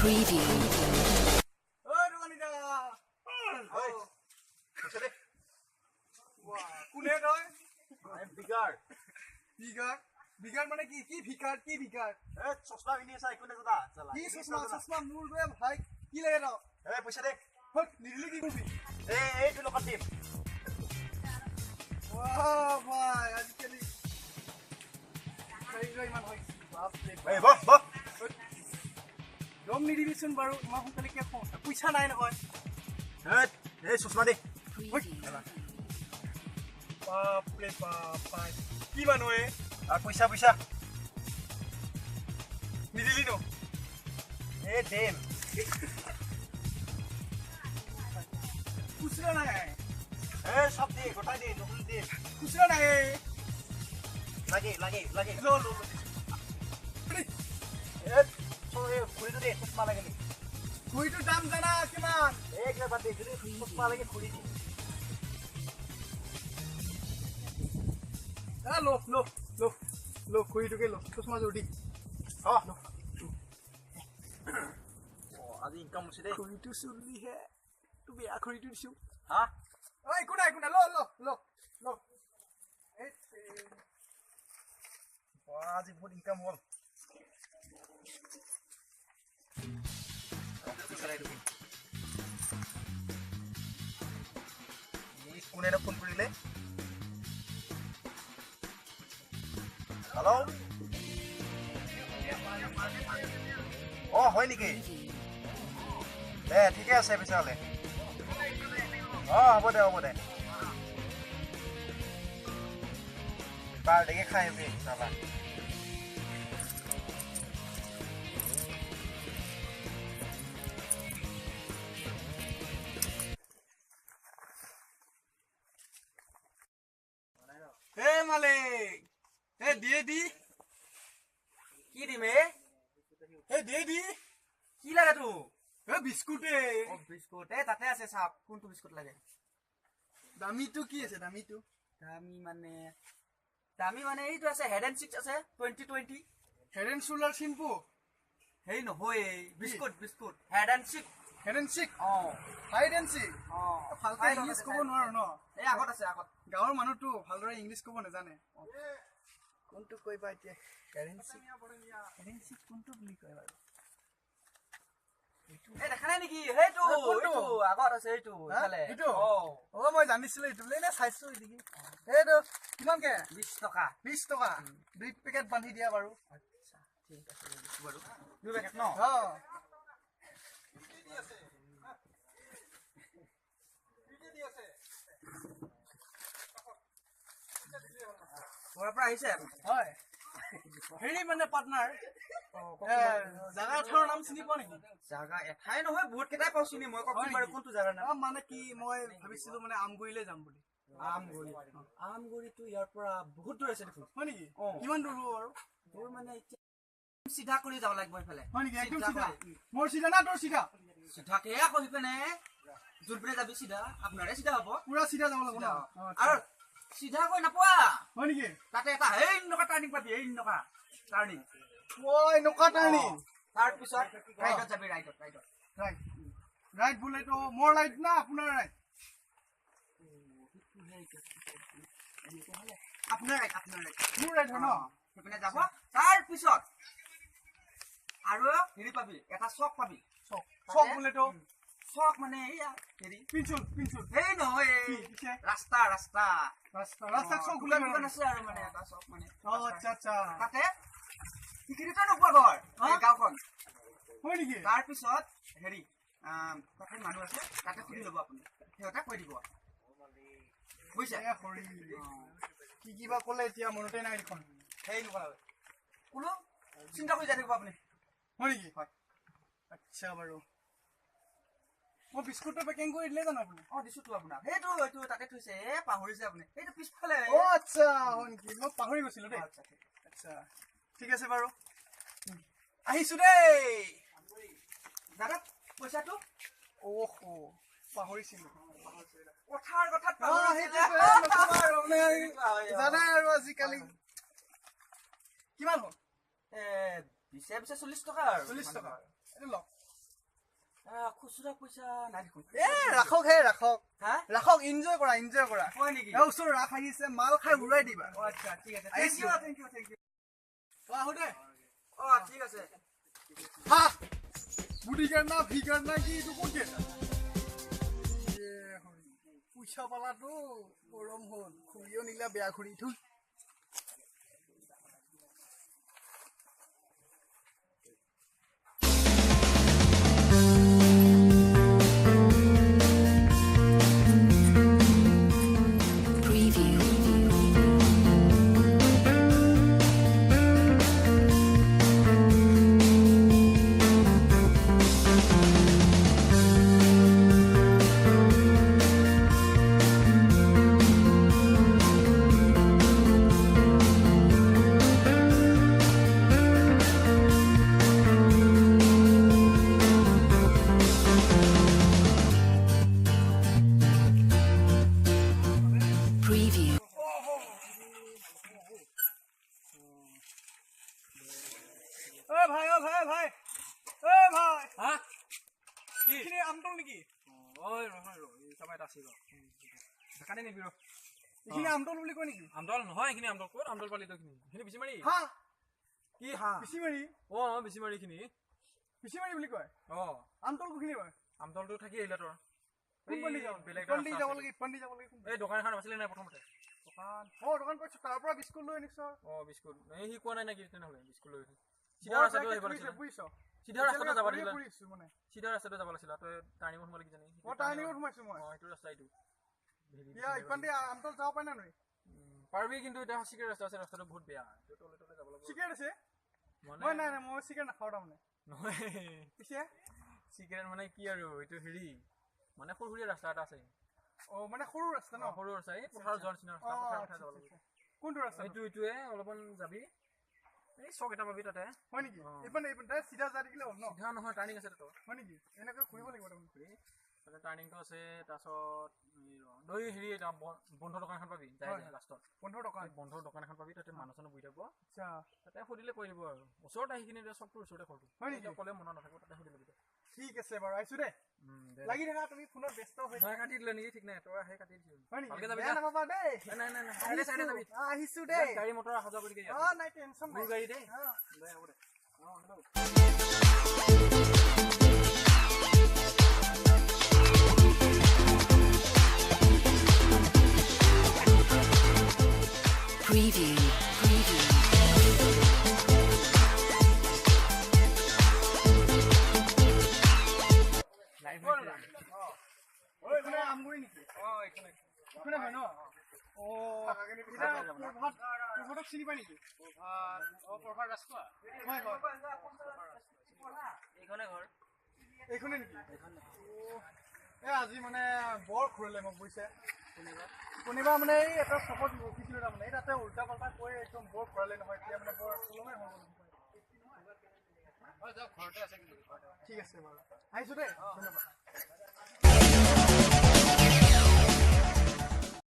Preview. ঐ দোকানীদা। ঐ, পইচা দে। কোনে তই? I am bigger. ভিকাৰ? ভিকাৰ মানে কি? কি ভিকাৰ? কি ভিকাৰ? এ, চশমা পিন্ধি আছা, একো নাজানা চালা। কি চশমা? চশমা মোৰ দৰে ভাই, কি লাগে তই? এ, পইচা দে। হত, নিদিলে কি কৰিবি? এই, এইটো লগত দিম। বাহ ভাই, আজিকালি গাড়ী ইমান হৈ বাপৰে। এই, বহ বহ। দম নিদিবিচোন বাৰু, ইমান সোনকালে কিয় খং? পইচা নাই নহয়। এই, চশমা দে। Preview. বাপৰে বাপ ভাই, কি মানুহ এ! আৰু পইচা, পইচা। নিদিলি ন? এ, দিম। খুচৰা নাই? এ, চব দে, গোটাই দে, নতুন দে। খুচৰা নাই? লাগে লাগে লাগে। ল ল ল। এ, এই ঘড়ীটো দে, চশমা লাগে নি? ঘড়ীটোৰ দাম জানা কিমান? এই, কিবা বাদ দে, যদি চশমা লাগে ঘড়ী দি। ল ল ল ল, ঘড়ীটোকে ল, চশমাযোৰ দি। অ, আজি ইনকাম হৈছে দেই। ঘড়ীটো চুলিহে, তোৰ বেয়া ঘড়ীটো দিছো। হা? অ, একো নাই, একো নাই, ল ল ল ল। এই, আজি বহুত ইনকাম হ'ল। কোনে ফোন কৰিলে? হেল্ল', অ, হয় নেকি? দে, ঠিকে আছে পিছে হ'লে। অ, হ'ব দে, হ'ব দে। বাৰ্থডেকে খাই আহিবি চালা। এ মালিক, এ দিয়ে দি। কি দিম এ? এ দিয়ে দি। কি লাগে তোক? এ, বিস্কুটে। অ, বিস্কুট, এ তাতে আছে চাওক, কোনটো বিস্কুট লাগে? দামীটো কি আছে, দামীটো? দামী মানে এইটো আছে, হেড এণ্ড চিক্স আছে, 20 20। Head and soldier Chimpu? সেই নহয়, biscuit, biscuit, head and six. Head and চিক? অ। হাইড এণ্ড চিক? অ। ভালকে ইংলিছ ক'ব নোৱাৰো ন। এই আগত আছে, আগত। গাঁৱৰ মানুহটো ভালদৰে ইংলিছ ক'ব নাজানে। কোনটো কৈবা এতিয়া? হেড এণ্ড চিক, হেড এণ্ড চিক কোনটো বুলি কয় বাৰু? এই দেখা নাই নেকি সেইটো? এ, কোনটো? এইটো আগত আছে, এইটো। হা? ইফালে। এইটো? অ। অ, মই জানিছিলো এইটো বুলি, এনে চাইছো এদিকে। এইটো কিমানকে? 20 টকা। 20 টকা? দুই পেকেট বান্ধি দিয়া বাৰু। আচ্ছা, ঠিক আছে, দিছো বাৰু। দুই পেকেট ন? অ। ঘৰৰ পৰা আহিছে? হয়। হেৰি মানে পাৰ্টনাৰ, জাগা এঠাইৰ নাম চিনি পোৱা নেকি? জাগা এঠাই নহয়, বহুত কেইটাই পাওঁ চিনি মই। কওকচোন হয় বাৰু নেকি? কোনটো জাগাৰ নাম? অ, মানে কি, মই ভাবিছিলো মানে আমগুৰিলৈ যাম বুলি। আমগুৰি? আমগুৰিটো ইয়াৰ পৰা বহুত দূৰ আছে দেখোন। হয় নেকি? অ। কিমান দূৰ হ'ব বাৰু? দূৰ মানে এতিয়া চিধা কৰি যাব লাগিব সেইফালে। হয় নেকি? একদম চিধা চিধা? কৰি। মোৰ চিধা না তোৰ চিধা? চিধাকে আকৌ সিপিনে যোনপিনে যাবি চিধা, আপোনাৰে চিধা হ'ব। পুৰা চিধা যাব লাগিব ন? চিধা। অ, আচ্ছা। আৰু চিধা গৈ নাপোৱা। হয় নেকি? তাতে এটা এই এনেকুৱা টাৰ্ণিং পাবি, এই এনেকুৱা টাৰ্ণিং। অ, এনেকুৱা টাৰ্ণিং। তাৰপিছত ৰাইটত যাবি, ৰাইটত, ৰাইটত। ৰাইট, ৰাইট বোলেতো মোৰ ৰাইট না আপোনাৰ ৰাইট? আপোনাৰ ৰাইট, আপোনাৰ ৰাইট। মোৰ ৰাইট হয় ন? সেইপিনে যাব, তাৰপিছত আৰু হেৰি পাবি, এটা চক পাবি। চক? চক বোলেতো? চক মানে এইয়া হেৰি। পিঞ্চুল, পিঞ্চুল? সেই নহয়। কি পিছে? ৰাস্তা, ৰাস্তা। ৰাস্তা, ৰাস্তাক চক বোলে? দোকান, দোকান আছে আৰু মানে এটা চক মানে। অ, আচ্ছা আচ্ছা। তাতে সেইখিনিতে নোপোৱা ঘৰ, এই গাঁওখন। হয় নেকি? তাৰপিছত হেৰি তাতে মানুহ আছে, তাতে সুধি ল'ব আপুনি, সিহঁতে কৈ দিব, বুজিছে? এ হৰি, কি কিবা ক'লে এতিয়া মনতে নাই দেখোন। সেই নকৰা, কোনো চিন্তা কৰি যাই থাকিব আপুনি। হয় নেকি? হয়। আচ্ছা বাৰু, মই বিস্কুটটো পেকিং কৰি দিলে জানো আপুনি? অ, দিছোতো আপোনাক। সেইটো এইটো তাতে থৈছে, এ পাহৰিছে আপুনি, সেইটো পিছফালে। অ, আচ্ছা, হয় নেকি? মই পাহৰি গৈছিলো দেই। আচ্ছা, ঠিক। আচ্ছা, ঠিক আছে বাৰু, আহিছো দেই। দাদা, পইচাটো? অহ, পাহৰিছিলো। কথাৰ কথাত অ, পাহৰিছিলে। সেইটোৱে, নকবা আৰু, মানে জানাই আৰু আজিকালি। কিমান হ'ল? এ, বিছে বিছে 40 টকা আৰু। 40 টকা, এইটো লওক। খুচুৰা পইচা নাই দেখোন। এ ৰাখক হে, ৰাখক। হা? ৰাখক, এনজয় কৰা, এনজয় কৰা। হয় নেকি? এই ওচৰত ৰাস আহিছে, মাল খাই উৰাই দিবা। অ আচ্ছা, ঠিক আছে। Thank আহিছো। You, thank you, thank you. অ, আহো দে। অ ঠিক আছে। হা, বুঢ়ী না ভিগাৰ না কি, এইটো কোন থিয়েটাৰ? পইচা পালাতো গৰম হ'ল, খুৰীও নিলা বেয়া খুৰী থুই। Preview. Preview. ঐ ভাই, অ ভাই, ভাই, ঐ ভাই। হা? এইখিনি আমতল নেকি? ঐ নহয়, ৰ, এই চাবা, এটা আছে, ৰ, কাটি নিবি, ৰ। এইখিনি আমতল বুলি কয় নেকি? আমদল নহয় এইখিনি। আমদল ক'ত? আমদল পালি তই এইখিনি? এইখিনি বেছিমাৰি। হা? কি হা? বেছিমাৰি? অ, বেছিমাৰি এইখিনি। বেছিমাৰি বুলি কয়? অ। আমতল কোনখিনি হয়? আমদলটো থাকি আহিলে তোৰ। কোনপানী যাব? বেলেগ এটা ইপান ৰাস্তা যাব আছে। লাগে, ইপান যাব লাগে। এই দোকান এখন আছিলে নাই প্ৰথমতে? দোকান, অ দোকান কৈছো, তাৰ পৰা বিস্কুট লৈ আনিছ। অ বিস্কুট, এই সি কোৱা নাই নেকি তেনেহ'লে? বিস্কুট লৈ আহিছে। চিধা বৰ ৰাস্তাটো বেয়াকে আহিব ফুৰিছে লাগিছিলে। বুজিছ? চিধা ৰাস্তাটো যাব এতিয়ালৈকে লাগিছিলে। ফুৰিছো মানে। চিধা ৰাস্তাটো যাব লাগিছিলে, তই টাৰ্ণিঙত সোমালি কিজানি। অ, টাৰ্ণিঙত সোমাইছো মই। অ, সেইটো ৰাস্তা এইটো হেৰি। ইয়া ইপান দি আমতল যাব পাৰি নে নোৱাৰি? পাৰিবি, কিন্তু এতিয়া চিকেট ৰাস্তা আছে, ৰাস্তাটো বহুত বেয়া। এইটো তলে তলে যাব লাগিব। চিগাৰেট আছে? মানে মই নাই নাই, মই চিগাৰেট নাখাওঁ তাৰমানে। নহয়। পিছে চিগাৰেট মানে কি আৰু, এইটো হেৰি মানে সৰু সুৰীয়া ৰাস্তা এটা আছে। অ, মানে সৰু ৰাস্তা ন? অ, সৰু ৰাস্তা, এই পথাৰত যোৱাৰ নিচিনা ৰাস্তা। অ পথাৰ আচ্ছা, পথাৰ যাব আচ্ছা, লাগিব। আচ্ছা। কোনটো ৰাস্তা? এইটো, এইটোৱে অলপমান যাবি, এই চক এটা পাবি তাতে। হয় নেকি? অ। এইপানে, এইপানে চিধা যাই থাকিলে হ'ল ন? চিধা নহয়, টাৰ্ণিং আছে তাতে। হয় নেকি? এনেকৈ ঘূৰিব লাগিব তাৰমানে। তাতে টাৰ্ণিংটো আছে, তাৰপিছত এই ৰ, দৈ হেৰি এটা বন্ধ দোকান এখন পাবি যাই হয়, যাই লাষ্টত। বন্ধ দোকান? এই বন্ধ দোকান এখন পাবি, তাতে মানুহ চানুহ বহি থাকিব। আচ্ছা। তাতে সুধিলে কৈ দিব আৰু, ওচৰতে সেইখিনি চকটোৰ ওচৰতে ঘৰটো। হয় নেকি? এতিয়া ক'লে মনত নাথাকিব, তাতে সুধি ল'বি তই। ঠিক আছে বাৰু, আহিছো দেই। দে। লাগি থাকা তুমি, ফোনত ব্যস্ত হৈ নাই, কাটি দিলে নেকি ঠিক নাই, তই আহে কাটি দিছিলো। হয় নেকি? ভালকে যাবি। বেয়া যা। নাপাবা দেই। নাই নাই নাই, চাইডে চাইডে যাবি। আহিছো, আহিছো দেই। গাড়ী মটৰ অহা যোৱা কৰি থাকে অ ইয়াত। নাই, টেনচন মোৰ নাই। গাড়ী দেই। অ। দে, হ'ব দে। অ হেল্ল'। Preview. Preview. এইখনে আমগুৰি নেকি? এইখনে হয় ন? অ, এতিয়া প্ৰভাত, প্ৰভাতক চিনি পাই নেকি? হয় হয়। এইখনে ঘৰ। এইখনে নেকি? অ, এই আজি মানে বৰ ঘূৰালে মোক, বুজিছে? কোনোবা মানে এই এটা চকত ৰখিছিলো তাৰমানে, এই তাতে উল্টা পাল্টা কৈ একদম বৰ ঘূৰালে নহয়। এতিয়া মানে বৰ সুলমে হৈ গ'ল। ঠিক আছে বাৰু, আহিছো দেই, ধন্যবাদ।